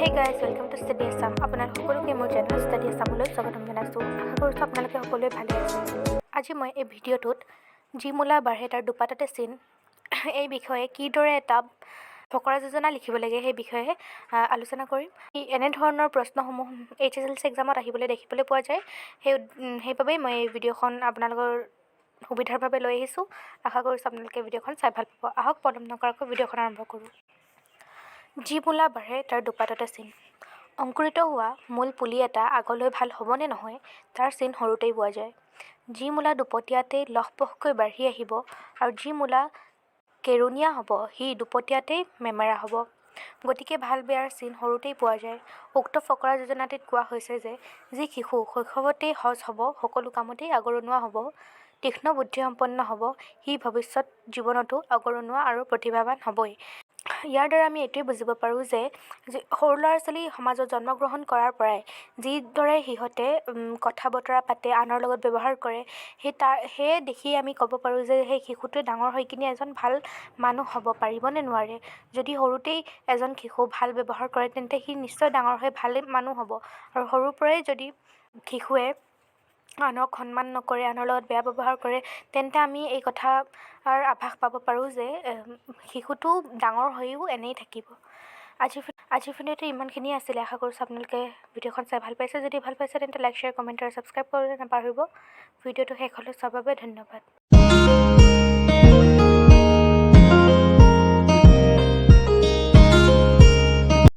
Hey guys, welcome to Study Assam. আপোনালোক সকলোকে মোৰ চেনেল ষ্টাডি আছামলৈ স্বাগতম জনাইছোঁ। আশা কৰিছোঁ আপোনালোকে সকলোৱে ভালে আছে। আজি মই এই ভিডিঅ'টোত "যি মূলা বাঢ়ে তাৰ দুপাততে চিন" এই বিষয়ে কিদৰে এটা ফকৰা যোজনা লিখিব লাগে, সেই বিষয়ে আলোচনা কৰিম। এনেধৰণৰ প্ৰশ্নসমূহ এইচএছএলচি এক্সামত আহিবলৈ দেখিবলৈ পোৱা যায়। সেইবাবেই মই এই ভিডিঅ'খন আপোনালোকৰ সুবিধাৰ বাবে লৈ আহিছোঁ। আশা কৰিছোঁ আপোনালোকে ভিডিঅ'খন চাই ভাল পাব। আহক, পলম নকৰাকৈ ভিডিঅ'খন আৰম্ভ কৰোঁ। যি মূলা বাঢ়ে তাৰ দুপাততে চিন। অংকুৰিত হোৱা মূল পুলি এটা আগলৈ ভাল হ'বনে নহয়, তাৰ চিন সৰুতেই পোৱা যায়। যি মূলা দুপতীয়াতেই লহপহকৈ বাঢ়ি আহিব আৰু যি মূলা কেৰুণীয়া হ'ব, সি দুপতীয়াতেই মেমেৰা হ'ব। গতিকে ভাল বেয়াৰ চিন সৰুতেই পোৱা যায়। উক্ত ফকৰা যোজনাটিত কোৱা হৈছে যে যি শিশু শৈশৱতেই সজ হ'ব, সকলো কামতেই আগৰণুৱা হ'ব, তীক্ষ্ণ বুদ্ধিসম্পন্ন হ'ব, সি ভৱিষ্যত জীৱনতো আগৰণুৱা আৰু প্ৰতিভাৱান হ'বই। ইয়াৰ দ্বাৰা আমি এইটোৱে বুজিব পাৰোঁ যে সৰু ল'ৰা ছোৱালী সমাজত জন্মগ্ৰহণ কৰাৰ পৰাই যিদৰে সিহঁতে কথা বতৰা পাতে, আনৰ লগত ব্যৱহাৰ কৰে, সেয়ে দেখি আমি ক'ব পাৰোঁ যে সেই শিশুটোৱে ডাঙৰ হৈ কিনে এজন ভাল মানুহ হ'ব পাৰিবনে নোৱাৰে। যদি সৰুতেই এজন শিশু ভাল ব্যৱহাৰ কৰে, তেন্তে সি নিশ্চয় ডাঙৰ হৈ ভালেই মানুহ হ'ব। আৰু সৰুৰ পৰাই যদি শিশুৱে আনক সন্মান নকৰে, আনৰ লগত বেয়া ব্যৱহাৰ কৰে, তেন্তে আমি এই কথাৰ আভাস পাব পাৰোঁ যে শিশুটো ডাঙৰ হৈও এনেই থাকিব। আজিৰ ভিডিঅ'টো ইমানখিনিয়ে আছিলে। আশা কৰিছোঁ আপোনালোকে ভিডিঅ'খন চাই ভাল পাইছে। যদি ভাল পাইছে, তেন্তে লাইক, শ্বেয়াৰ, কমেণ্ট আৰু ছাবস্ক্ৰাইব কৰিবলৈ নাপাহৰিব। ভিডিঅ'টো শেষলৈ চোৱাৰ বাবে ধন্যবাদ।